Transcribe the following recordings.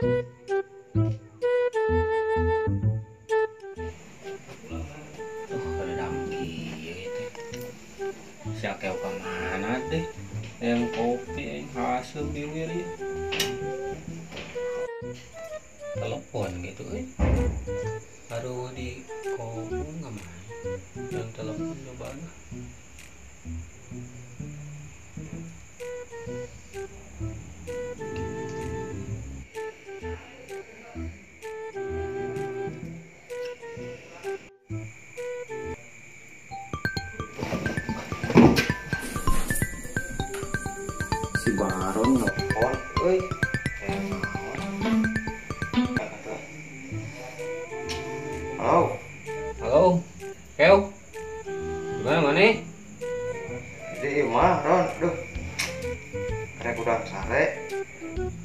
Ada dangki teh. Si Akeo ka mana teh? Yang kopi yang hasil diwir ya. Telepon gitu euy. Baru di kopi enggak main. Yang telepon cobaan. Si Baron nelpon euy. Halo. Halo. Keo. Gimana mana? Di imah, Ron. Duh. Rek urang sare.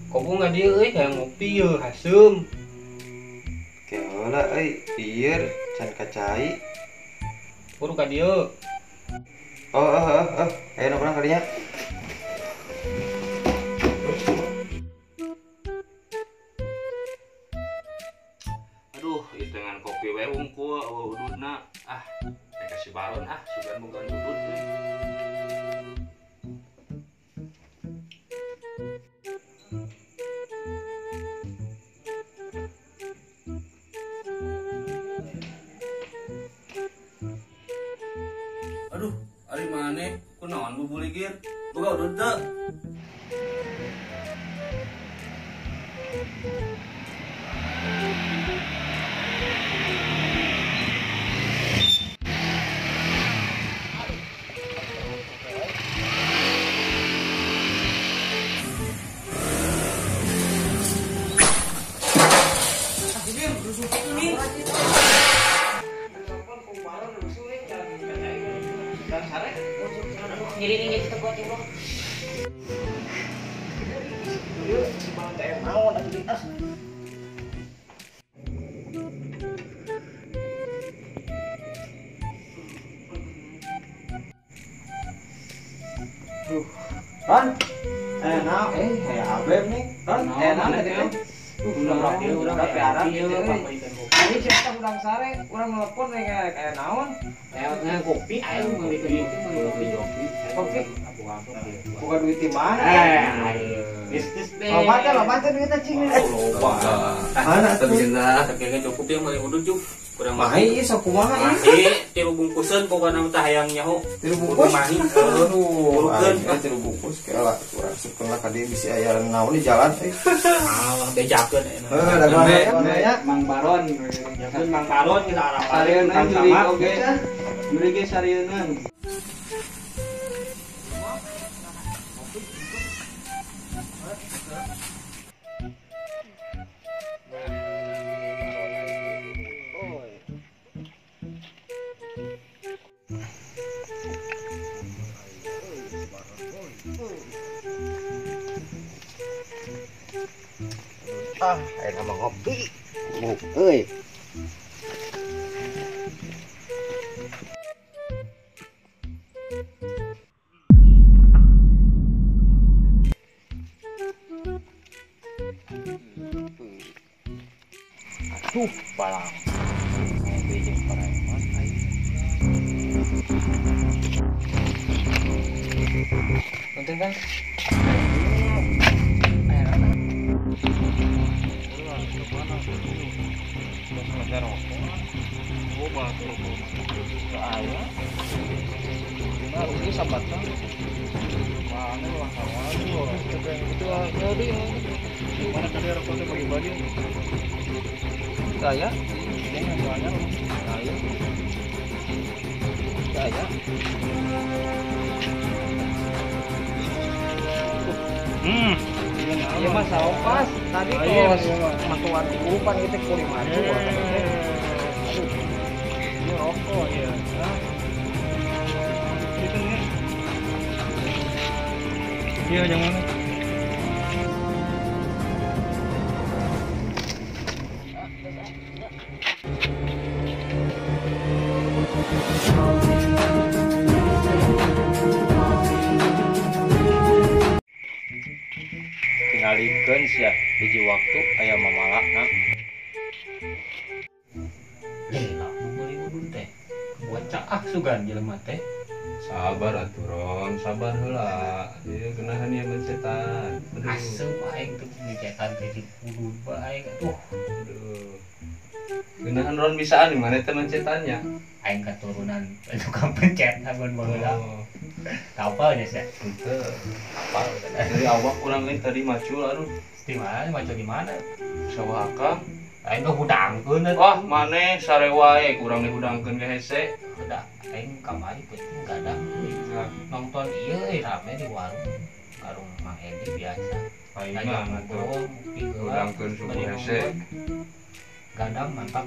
Kopi nggak dia euy, kayak ngopi ye, haseum. Keula euy, ieu can kacai. Buru ka dieu. Oh. Ayo urang ka dinya. Aduh, itu dengan kopi we unggul eueuh ududna. Ah, rek ka si Baron ah, sugan boga udud euy. Aduh, ari maneh kunaon bubuligir? Boga udud teu? Ron, enak, kayak Abeb nih, Ron, enak tadi teh. Udah piara gitu. Ini siapa urang sare, urang nelpon kayak naon? Kayak kopi, ayo meuli kopi, kopi. Bukan duit di mana? Bisnis deh. Loba teh duitnya cing. Loba. Mana tuh? Tapi cukup ya meuli udud cuk. Kurang mahi ieu sok kumaha ieu? Tilu bungkuseun pokona mah tah hayang nyaho. Tilu bungkus? Mahi. Aduh, tilu bungkus kela kurang asupkeun lah ka dieu bisi aya naon di jalan euy. Ah, bejakeun enya. Heuh, dagang nya Mang Baron. Jakeun Mang Baron geus arah sarieun jurig oge. Jurig ge sarieunan. Ah, ayeuna mah ngopi. Euy. Aduh, balang. Ngopi jeung pareman aing. Penting kan? Saya, saya. Iya mas, pas tadi kalau matuan umpan kita kuli maju. Aduh, ini rokok ya. Itu nih. Iya, yang mana? Tingalikeun Yakin sia hiji waktu aya mamalakna. Gila, meuli udun teh. Bocah ah sugan jelema teh. Sabar atuh Ron, sabar heula. Ieu geunahan ieu mencetan. Aduh. Asup aing teh mencetan teh di udun bae atuh. Aduh. Geunahan Ron bisaan di mana teh mencetannya? Aing keturunan tukang pencet amun baheula. Oh, Kapal nya sia. henteu. Kapal. Dari awak kurang euy tadi macul aduh. Di mana macul di mana? Sawah akang. Aing ge hudangkeun atuh. Wah, maneh sare wae kurang dihudangkeun ge hese. Udah, aing kamari peuting gadang euy. Nah, Nonton ieu euy rame di warung. Warung Mang Edi biasa. aing Ngajak mah atuh ngobrol, ngopi heula. hudangkeun subuh Bari hese. nonton. Gadang mantap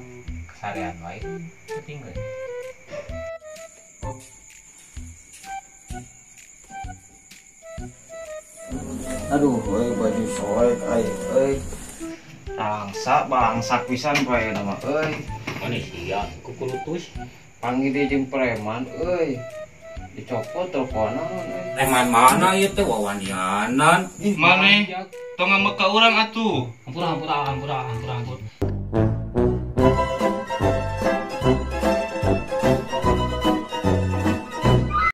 kesarean wae. Peuting euy. Aduh, euy baju soek aing euy. Rangsa bangsak pisan poe nama euy. Manusia kukulutus. Panggil dia jeung preman euy. Dicopot teleponan euy. Preman mana ieu teh wawanianan? Maneh tong ngambek ka urang atuh. Hampura hampura hampura hampura hampura.